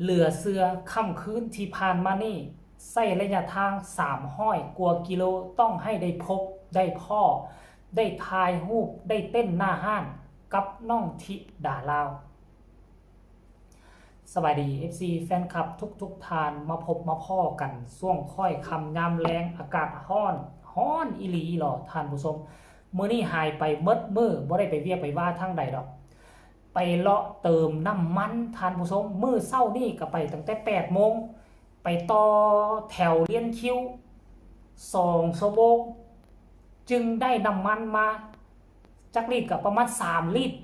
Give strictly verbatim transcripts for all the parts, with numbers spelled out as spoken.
เหลือเชื่อ ค่ำคืนที่ผ่านมานี่ ใช้ระยะทางสามร้อยกว่ากิโล ต้องให้ได้พบ ได้พ้อ ได้ถ่ายรูป ได้เต้นหน้าฮ้านกับน้องธิดาลาว สบายดี เอฟซี แฟนคลับทุกๆท่าน มาพบมาพ้อกันช่วงค่อยค่ำยามแลง อากาศฮ้อน ฮ้อนอีหลีหลอท่านผู้ชม มื้อนี้หายไปหมดมื้อ บ่ได้ไปเวียกไปว่าทางใดดอก ไปเลาะเติมน้ำมันท่านผู้ชม มื้อเช้านี่ก็ไปตั้งแต่แปดโมง ไปต่อแถวเรียนคิวสองชั่วโมง จึงได้น้ำมันมา จักลิตรก็ประมาณสามลิตร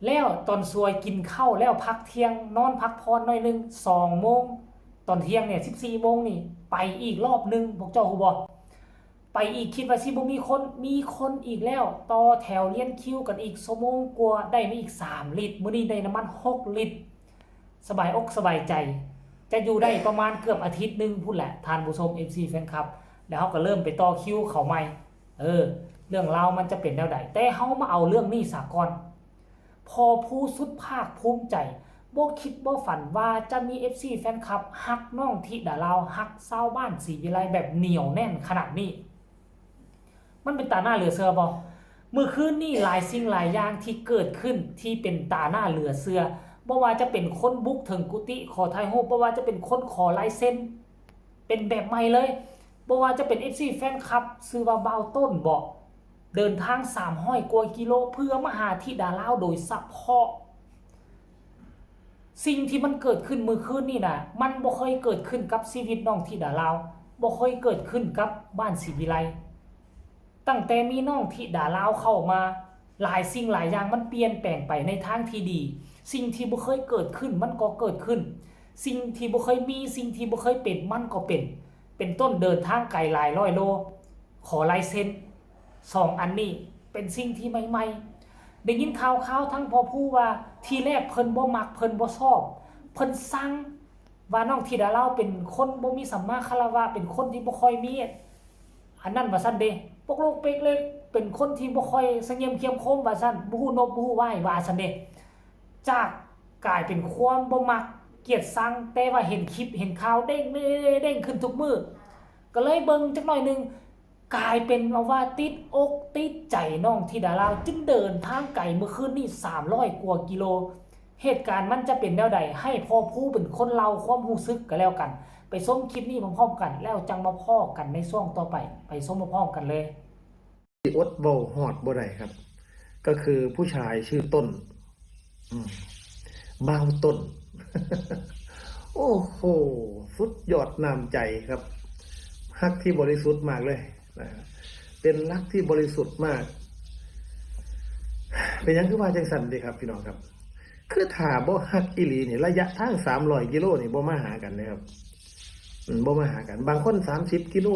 แล้วตอนสวยกินข้าวแล้วพักเที่ยง นอนพักผ่อนหน่อยหนึ่ง สองโมง ตอนเที่ยงเนี่ย สิบสี่โมงนี่ ไปอีกรอบหนึ่ง พวกเจ้าฮู้บ่ ไปอีก คิดว่าสิบ่มีคน มีคนอีกแล้ว ต่อแถวเรียนคิวกันอีกชั่วโมงกว่า ได้มาอีกสามลิตร มื้อนี้ได้น้ำมันหกลิตร สบายอกสบายใจ จะอยู่ได้ประมาณเกือบอาทิตย์หนึ่งพู้นแหละ ท่านผู้ชม เอฟซี แฟนคลับ แล้วเฮาก็เริ่มไปต่อคิวเข้าใหม่ เออ เรื่องราวมันจะเป็นแนวใด แต่เฮามาเอาเรื่องนี้ซะก่อน พ่อผู้สุดภาคภูมิใจ บ่คิดบ่ฝันว่าจะมี เอฟซี แฟนคลับฮักน้องธิดาลาว ฮักชาวบ้านศรีวิไลแบบเหนียวแน่นขนาดนี้ มันเป็นตาหน้าเหลือเชื่อบ่ มื้อคืนนี้หลายสิ่งหลายอย่างที่เกิดขึ้นที่เป็นตาหน้าเหลือเชื่อ บ่ว่าจะเป็นคนบุกถึงกุฏิขอถ่ายรูป บ่ว่าจะเป็นคนขอลายเซ็น เป็นแบบใหม่เลย บ่ว่าจะเป็น เอฟซี แฟนคลับ ชื่อว่าบ่าวต้นบ่ เดินทางสามร้อยกว่ากิโล เพื่อมาหาธิดาลาวโดยเฉพาะ สิ่งที่มันเกิดขึ้นมื้อคืนนี่นะ มันบ่เคยเกิดขึ้นกับชีวิตน้องธิดาลาว บ่เคยเกิดขึ้นกับบ้านศรีวิไล ตั้งแต่มีน้องธิดาลาวเข้ามา หลายสิ่งหลายอย่างมันเปลี่ยนแปลงไปในทางที่ดี สิ่งที่บ่เคยเกิดขึ้นมันก็เกิดขึ้น สิ่งที่บ่เคยมี สิ่งที่บ่เคยเป็นมันก็เป็น เป็นต้นเดินทางไกลหลายร้อยโล ขอลายเซ็น สองอันนี้เป็นสิ่งที่ใหม่ๆ ได้ยินข่าวๆ ทั้งพ่อผู้ว่า ทีแรกเพิ่นบ่มัก เพิ่นบ่ชอบ เพิ่นซังว่าน้องธิดาลาวเป็นคนบ่มีสัมมาคารวะ เป็นคนที่บ่ค่อยมี อันนั้นว่าซั่นเด้ ปกโลกเปกเล็ก เป็นคนที่บ่ค่อยสงบเขียมคมว่าซั่น บ่ฮู้นบบ่ฮู้ไหว้ว่าซั่นเด้ จากกลายเป็นความบ่มักเกลียดซัง แต่ว่าเห็นคลิปเห็นข่าวเด้งเด้งเด้งขึ้นทุกมื้อ ก็เลยเบิ่งจักหน่อยหนึ่ง กลายเป็นว่าติดอกติดใจน้องธิดาลาว จึงเดินทางไกลมื้อคืนนี้สามร้อยกว่ากิโล เหตุการณ์มันจะเป็นแนวใด ให้พ่อผู้เป็นคนเล่าความรู้สึกก็แล้วกัน ไปชมคลิปนี้พร้อมๆกัน แล้วจั่งมาพ้อกันในช่วงต่อไป ไปชมพร้อมๆกันเลย ที่อดเว้าฮอดบ่ได้ครับ ก็คือผู้ชายชื่อต้น อืม บ่าวต้น โอ้โห สุดยอดน้ำใจครับ ฮักที่บริสุทธิ์มากเลยนะ เป็นรักที่บริสุทธิ์มาก เป็นหยังคือว่าจังซั่นเด้ครับ พี่น้องครับ คือถ้าบ่ฮักอีหลีนี่ ระยะทางสามร้อยกิโลนี่บ่มาหากันนะครับ อืม บ่มาหากัน บางคนสามสิบกิโล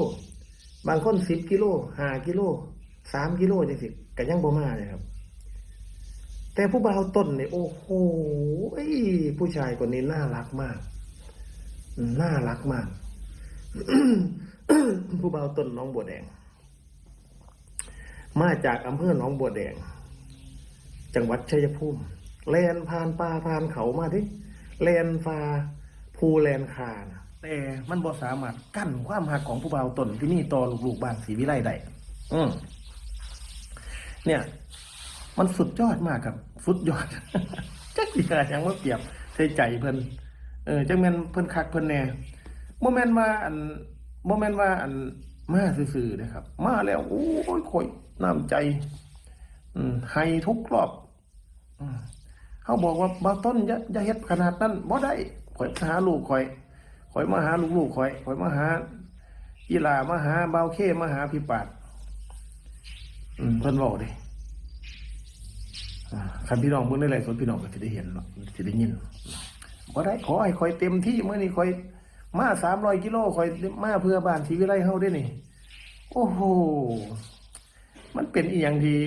บางคนสิบกิโล ห้ากิโล สามกิโลจังซี้ ก็ยังบ่มาเลยครับ แต่ผู้บ่าวต้นนี่ โอ้โห ผู้ชายคนนี้น่ารักมาก น่ารักมาก ผู้บ่าวต้นหนองบัวแดง มาจากอำเภอหนองบัวแดง จังหวัดชัยภูมิ แล่นผ่านป่าผ่านเขามาเด้ แล่นฝ่าภูแล่นคานะ แต่มันบ่สามารถกั้นความฮักของผู้บ่าวต้นที่มีต่อลูกๆบ้านศรีวิไลได้ อืม เนี่ย มันสุดยอดมากครับ สุดยอด จักสิหาหยังมาเปรียบใส่ใจเพิ่น เออ จักแม่นเพิ่นคักเพิ่นแน่ บ่แม่นว่าอัน บ่แม่นว่าอัน มาซื่อๆเด้ครับ มาแล้ว โอ้ย ข่อยน้ำใจ อืม ให้ทุกรอบ อืม เฮาบอกว่า บ่าวต้น อย่า อย่าเฮ็ดขนาดนั้น บ่ได้ ข่อยมาหาลูกข่อย ข่อยมาหาลูกๆข่อย ข่อยมาหาอีหล่า มาหาบ่าวเค มาหาพี่ปาด อืม เพิ่นเว้าเด้ อ่า คันพี่น้องเบิ่งในไลฟ์สด พี่น้องก็สิได้เห็นเนาะ สิได้ยิน บ่ได้ ขอให้ข่อยเต็มที่ มื้อนี้ข่อยมาสามร้อยกิโล ข่อยมาเพื่อบ้านศรีวิไลเฮาเด้นี่ โอ้โห มันเป็นอีหยังที่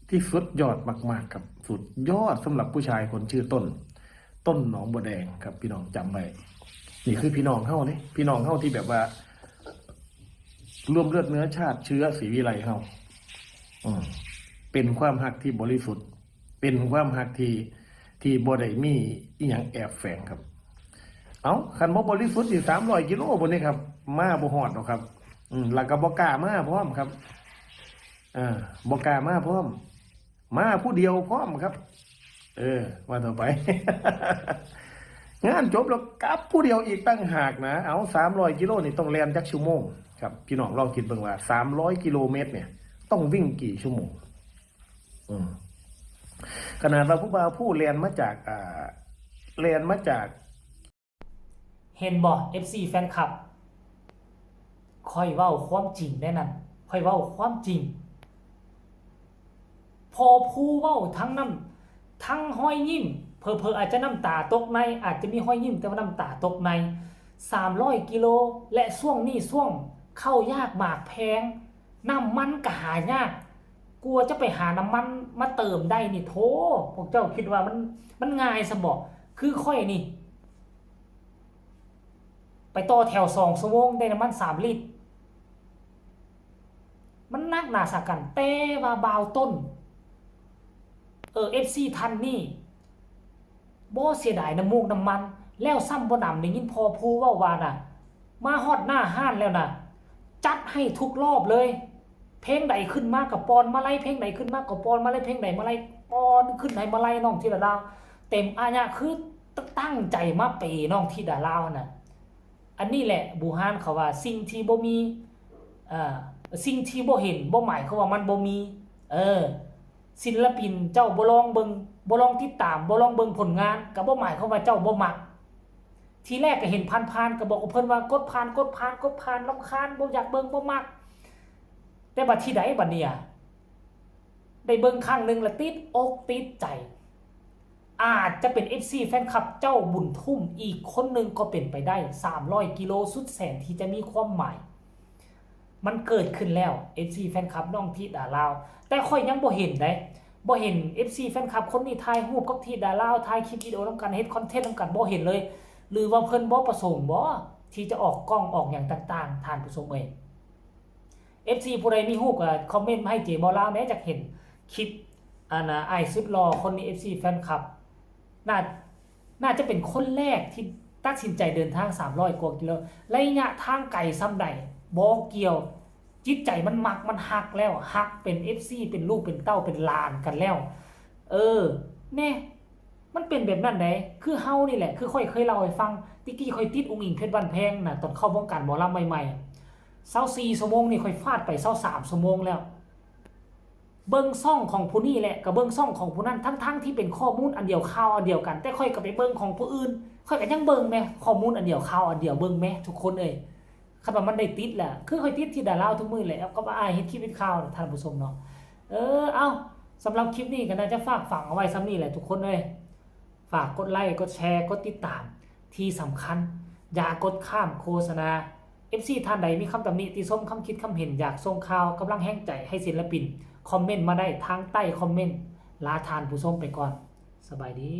ที่สุดยอดมากๆครับ สุดยอดสำหรับผู้ชายคนชื่อต้น ต้นหนองบัวแดงครับ พี่น้องจำไว้ นี่คือพี่น้องเฮาเด้ พี่น้องเฮาที่แบบว่า ร่วมเลือดเนื้อชาติเชื้อศรีวิไลเฮา อืม เป็นความฮักที่บริสุทธิ์ เป็นความฮักที่ ที่บ่ได้มีอีหยังแอบแฝงครับ เอ้า คันบ่บริสุทธิ์นี่สามร้อยกิโลบ่นี่ครับ มาบ่ฮอดดอกครับ อืม แล้วก็บ่กล้ามาพร้อมครับ อ่า บ่กล้ามาพร้อม มาผู้เดียวพร้อมครับ เออ ว่าต่อไป งานจบแล้วกลับผู้เดียวอีกต่างหากนะ เอา สามร้อยกิโลนี่ต้องแล่นจักชั่วโมงครับ พี่น้องลองคิดเบิ่งว่า สามร้อยกิโลเมตรเนี่ย ต้องวิ่งกี่ชั่วโมง อืม ขนาดว่าผู้บ่าวผู้แล่นมาจาก อ่า แล่นมาจาก เห็นบ่ เอฟซี แฟนคลับ ข้อยเว้าความจริงได้นั่น ข้อยเว้าความจริง พอผู้เว้าทั้งน้ำ ทั้งฮอยยิ้ม เผลอๆอาจจะน้ำตาตกใน อาจจะมีฮอยยิ้มแต่ว่าน้ำตาตกใน สามร้อยกิโล และช่วงนี้ช่วงข้าวยากหมากแพง น้ำมันก็หายาก กว่าจะไปหาน้ำมันมาเติมได้นี่โถ พวกเจ้าคิดว่ามัน มันง่ายซะบ่ คือข้อยนี่ ไปต่อแถวสองชั่วโมงได้น้ำมันสามลิตร มันหนักหนาสาหัส แต่ว่าบ่าวต้น เออ เอฟซี ท่านนี่ บ่เสียดายน้ำมูกน้ำมัน แล้วซ้ำบ่หนำได้ยินพ่อผู้เว้าว่าน่ะ มาฮอดหน้าห้านแล้วน่ะ จัดให้ทุกรอบเลย เพลงใดขึ้นมาก็ปอนมาลัย เพลงใดขึ้นมาก็ปอนมาลัย เพลงใดมาลัยปอนขึ้นให้มาลัยน้องธิดาดาว เต็มอะยะ คือตั้งใจมาเปย์น้องธิดาดาวน่ะ อันนี้แหละบูฮานเขาว่าสิ่งที่บ่มี เอ่อ สิ่งที่บ่เห็นบ่หมายความว่ามันบ่มี เออ ศิลปินเจ้าบ่ลองเบิ่ง บ่ลองติดตาม บ่ลองเบิ่งผลงาน ก็บ่หมายความว่าเจ้าบ่มัก ทีแรกก็เห็นผ่านๆ ก็บอกกับเพิ่นว่ากดผ่าน กดผ่าน กดผ่าน รำคาญ บ่อยากเบิ่ง บ่มัก แต่บัดทีใดบัดเนี่ย ได้เบิ่งครั้งหนึ่งละติดอกติดใจ อาจจะเป็น เอฟซี แฟนคลับเจ้าบุญทุ่มอีกคนหนึ่งก็เป็นไปได้ สามร้อยกิโลสุดแสนที่จะมีความหมาย มันเกิดขึ้นแล้ว เอฟซี แฟนคลับน้องธิดาลาว แต่ข้อยยังบ่เห็นเด้ บ่เห็น เอฟซี แฟนคลับคนนี้ถ่ายรูปกับธิดาลาว ถ่ายคลิปวิดีโอนำกัน เฮ็ดคอนเทนต์นำกัน บ่เห็นเลย หรือว่าเพิ่นบ่ประสงค์บ่ ที่จะออกกล้องออกหยังต่างๆ ท่านผู้ชมเอ้ย เอฟซี ผู้ใดมีรูปก็คอมเมนต์มาให้เจบ่าวลาวแหน่ อยากเห็นคลิป อันน่ะ อ้ายสุดหล่อคนนี้ เอฟซี แฟนคลับ น่า น่าจะเป็นคนแรกที่ตัดสินใจเดินทาง สามร้อยกว่ากิโล ระยะทางไกลส่ำใด บ่เกี่ยว จิตใจมันมัก มันฮักแล้ว ฮักเป็น เอฟซี เป็นลูกเป็นเต้าเป็นหลานกันแล้ว เออ แน่ มันเป็นแบบนั้นเด้ คือเฮานี่แหละ คือข้อยเคยเล่าให้ฟัง ติกี้ข้อยติดอุ๋งอิ๋งเพชรบ้านแพงน่ะ ตอนเข้าวงการหมอลำใหม่ๆ ซาวสี่ชั่วโมงนี่ข้อยฟาดไปซาวสามชั่วโมงแล้ว เบิ่งช่องของผู้นี้แหละ ก็เบิ่งช่องของผู้นั้น ทั้งๆที่เป็นข้อมูลอันเดียว ข่าวอันเดียวกัน แต่ข้อยก็ไปเบิ่งของผู้อื่น ข้อยก็ยังเบิ่งแหม ข้อมูลอันเดียว ข่าวอันเดียว เบิ่งแหม ทุกคนเอ้ย คันว่ามันได้ติดแหละ คือข้อยติดธิดาลาวทุกมื้อแหละ ก็ว่าอ้ายเฮ็ดคลิปเฮ็ดข่าวน่ะ ท่านผู้ชมเนาะ เออ เอ้า สำหรับคลิปนี้ก็น่าจะฝากฝังเอาไว้ส่ำนี้แหละทุกคนเอ้ย ฝากกดไลค์ กดแชร์ กดติดตาม ที่สำคัญ อย่ากดข้ามโฆษณา เอฟซี ท่านใดมีคำตำหนิติชม คำคิดคำเห็น อยากส่งข่าว กำลังแฮงใจให้ศิลปิน คอมเมนต์มาได้ทางใต้คอมเมนต์ ลาท่านผู้ชมไปก่อน สบายดี